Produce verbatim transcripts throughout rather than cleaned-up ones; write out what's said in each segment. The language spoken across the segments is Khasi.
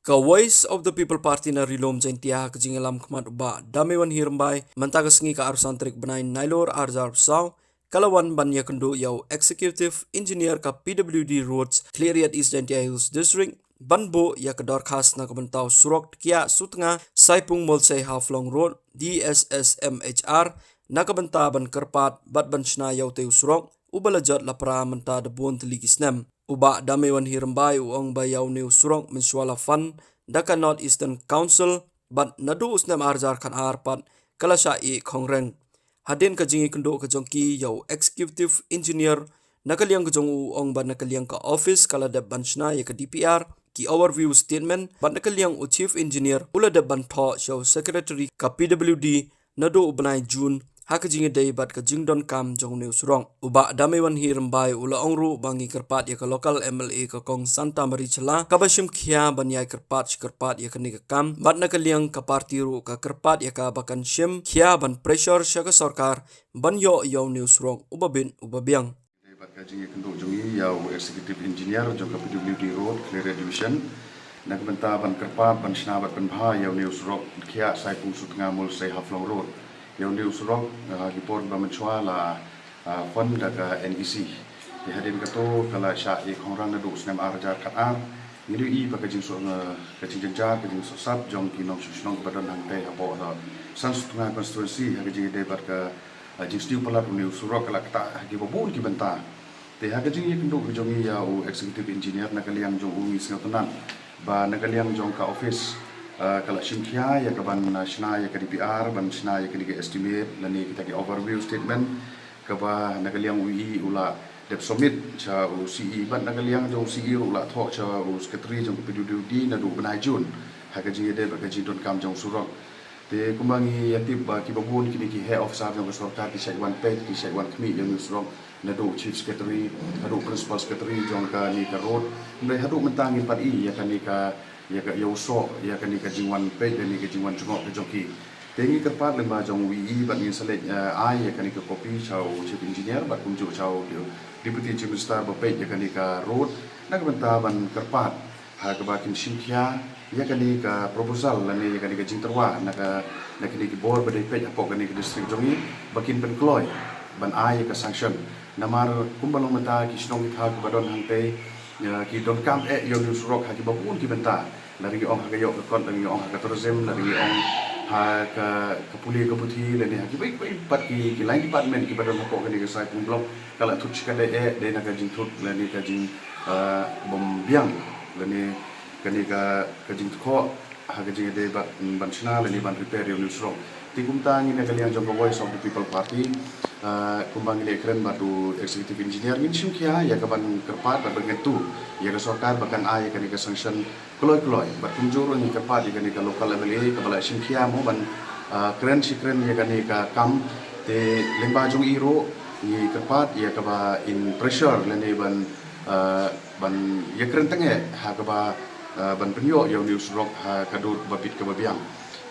Ka Voice of the People Party na Ri-lum Jaintia ha ka jingïalam khmat u Bah Dame Wanhi Rymbai mynta ka sngi ka arphew san tarik bnai Nailur arhajar arphew saw ka la wan ban ïakynduh ïa u Executive Engineer ka P W D Roads Khliehriat East Jaintia Hills District ban buh ïa ka dorkhas na ka bynta u surok Dkhiah Sutnga Saipung Molsei Haflong Road D S S M H R na ka bynta ban kyrpad bad ban shna ïa utei u surok uba la jot la pra mynta da bun tylli ki snem. U Bah Dame Wanhi Rymbai u ong ba ïa une u surok mynshuwa la fund da ka North Eastern Council bad naduh u snem arhajar khatar pat ka la shah ïeh khongreng. Hadien ka jingïakynduh ka jong ki ïa u Executive Engineer na ka liang ka jong u ong ba na ka liang ka office ka la dep ban shna ïa ka D P R, ki overview statement bad na ka liang u Chief Engineer u la dep ban thoh sha u Secretary ka P W D naduh u bnai June ha ka jingïadei bad ka jingdonkam jong une u surok. U Bah Dame Wanhi Rymbai u la ong ruh ba ngi kyrpad ïa ka local M L A ka Kong Santa Marie Shylla kaba shim khia ban ïai kyrpad shi kyrpad ïa kane ka kam bad na ka liang ka party ruh ka kyrpad ïa ka ba kan shim khia ban pressure sha ka sorkar ban ïoh ïa une u surok uba bit uba biang. Dei bad ka jingïakynduh jong ngi ïa u Executive Engineer jong ka P W D Road Khliehriat Division na ka bynta ban kyrpad ban shna bad pynbha ïa une u surok Dkhiah Saipung Sutnga Molsei Haflong Road. Ïa une u surok, ah, ha ki por ba mynshuwa la, ah, fund da ka N E C. Te hadien kato ka la shah ïeh khongrang naduh u snem arhajar khatar. Ngi la ïohi ba ka jingsoh, ah, ka jingjynjar, ka jingsohsat jong ki nongshong shnong ba don hangtei hapoh San Sutnga constituency ha ka jingïadei bad ka, ah, jingstad palat une u surok ka la ktah ha kiba bun ki bynta. Te ha ka jingïakynduh ka jong ngi ïa u Executive Engineer na ka liang jong u ngi sngewtynnad ba na ka liang jong ka office, ah, ka la shim khia ïa ka ban, ah, shna ïa ka D P R, ban shna ïa kane ka estimate lane kita ki overview statement kaba na ka liang u E E u la dep submit sha u C E bad na ka liang jong u C E ruh u la thoh sha u Secretary jong ka P W D naduh u bnai June ha ka jingïadei bad ka jingdonkam jong u surok. Te kumba ngi ïatip ba kiba bun kine ki heh officer jong ka sorkar ki shait wan peit, ki shait wan khmih ïa une u surok naduh u Chief Secretary haduh u Principal Secretary jong kane ka road. Hynrei haduh mynta ngim pat i ïa kane ka, ïa ka, ïa u soh ïa kane ka jingwan peit, kane ka jingwan jngoh ka jong ki. Te ngi kyrpad lyngba jong u E E bad ngin sa leit, eh, ai ïa kane ka copy sha u Chief Engineer bad kumjuh sha u Deputy Chief Minister ba peit ïa kane ka road na ka bynta ban kyrpad ha kaba kin shim khia ïa kane ka proposal lane ïa kane ka jingtyrwa na ka, na kine ki bor ba dei peit hapoh kane ka district jong ngi ba kin pynkloi ban ai ïa ka sanction. Namar kumba long mynta ki shnong ki thaw kiba don hangtei, eh, ki donkam eh ïa une u surok ha kiba bun ki bynta. Lada ngi ong ha ka ïoh ka kot, lada ngi ong ha ka tourism, lada ngi ong ha ka, ka pule ka puthi lane ha kiba, kiba pat ki, ki line department kiba don hapoh kane ka Saipung Block ka la thut shikatdei eh, dei na ka jingthut lane ka jing, eh, bym biang lane kane ka, ka jingthoh ha ka jingïadei bad ban shna lane ban repair ïa une u surok. Te kumta ngi na ka liang jong ka Voice of the People Party, ah, kumba ngi la ïakren bad u Executive Engineer ngin shim khia ïa ka ban kyrpad bad ban kyntu ïa ka sorkar ba kan ai ïa kane ka sanction kloi kloi. Bad kumjuh ruh ngi kyrpad ïa kane ka local M L A kaba la shim khia mo ban, ah, kren shi kren ïa kane ka kam. Te lyngba jong i ruh ngi kyrpad ïa kaba in pressure lane ban, ah, ban ïakren tang eh ha kaba, ah, ban pynïoh ïa une u surok ha ka dur kaba bit kaba biang.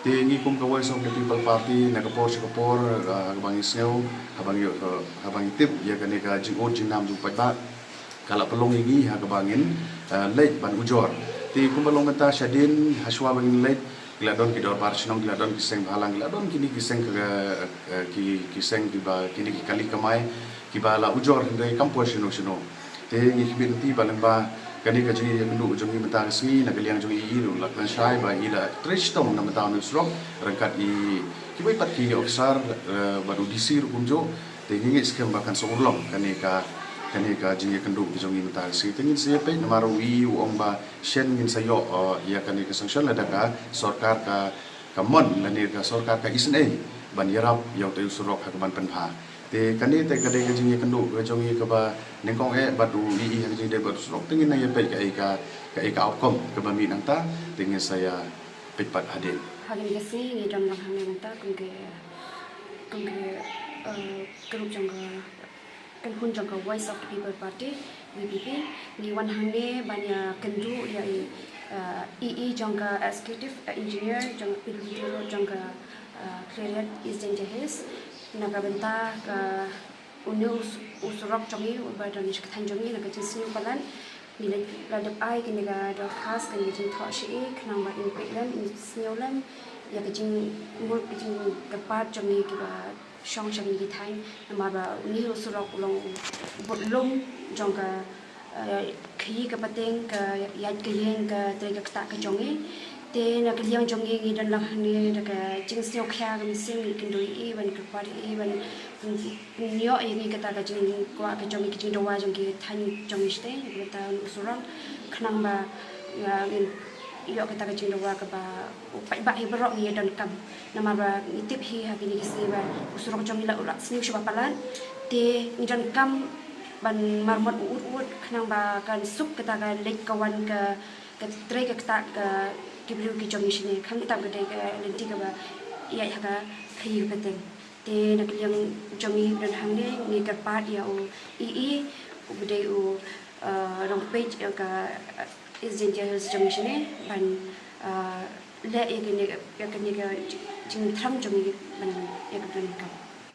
Te ngi kum ka Voice of the People Party na ka por sha ka por, ah, ha kaba ngi sngew, ha kaba ngi, ah, ha kaba ngi tip ïa kane ka jingud jingnam jong u paidbah ka la pynlong ïa ngi ha kaba ngin, ah, leit ban ujor. Te kumba long mynta shadien ha shuwa ba ngin leit ki la don ki dorbar shnong, ki la don ki seng bhalang, ki la don kine ki seng ka, eh, ki, ki seng kiba kine ki kali kamai kiba la ujor hynrei kam poi shano shano. Te ngi khmih lynti ba lyngba kane ka jingïakynduh jong ngi mynta ka sngi na ka liang jong i i ruh la kren shai ba i la trei shitom na mynta une u surok ryngkat i kiwei pat ki officer, eh, bad u D C ruh kumjuh. Te ngi ngeit skhem ba kan sa urlong kane ka, kane ka jingïakynduh jong ngi mynta ka sngi. Te ngin sa ïa peit namar u i u ong ba shen ngin sa ïoh, eh, ïa kane ka sanction lada ka sorkar ka, ka mon lane ka sorkar ka isynei ban ïarap ïa utei u surok ha ka ban pynbha. Te kane te ka dei ka jingïakynduh ka jong ngi kaba nyngkong eh bad u i i ha ka jingïadei bad u surok, te ngin nang ïa peit kaei ka, kaei ka outcome kaba mih nangta, te ngin sa ïa peit pat hadien. Ha kane ka sngi ngi don lang hangne mynta kum ki, kum ki, eh, group jong ka, kynhun jong ka Voice of the People Party, V P P. Ngi wan hangne ban ïakynduh ïa i, eh, E E jong ka Executive, eh, Engineer jong ka P W D Road jong ka, eh, Khliehriat East Jaintia Hills na ka bynta ka une u s-, u surok jong ngi uba don sha ka thaiñ jong ngi na ka jingsniew palat. Ngi la dep ai kane ka dorkhas, kane ka jingthoh sha i, khnang ba in peit lem, in sngewlem ïa ka jingmut, ka jingkyrpad jong ngi kiba shong sha kine ki thaiñ, namar ba une u surok u long u budlum jong ka, eh, khaïi ka pateng, ka ïaid ka ïeng, ka trei ka ktah ka jong ngi. Te na ka liang jong ngi, ngi don lang hangne da ka jingsngewkhia ka mynsiem, ngi kynduh ïa i ban kyrpad ïa i ban pynïoh ïa ngi kata ka jingkwah ka jong ngi, ka jingdawa jong ki thaiñ jong ngi shatei. Ngi kyrpad u surok khnang ba, ïa, ngin ïoh kata ka jingdawa kaba u paidbah hi baroh ngi ïa donkam. Namar ba ngi tip hi ha kine ki sngi ba u surok jong ngi la, u la sniew shuwa palat. Te ngi donkam ban marmot u ud ud khnang ba kan suk kata ka leit ka wan ka, ka trei ka ktah ka ki briew ki jong ngi shane, khamtam ka dei ka lynti kaba ïaid ha ka khaïi ka pateng. Te na ka liang jong ngi don hangne, ngi kyrpad ïa u E E, uba dei u, eh, nongpeit ïa ka, eh, East Jaintia Hills jong ngi shane ban, eh, leh ïa kane, ïa kane ka jingthrang jong ngi ban ïa ka donkam.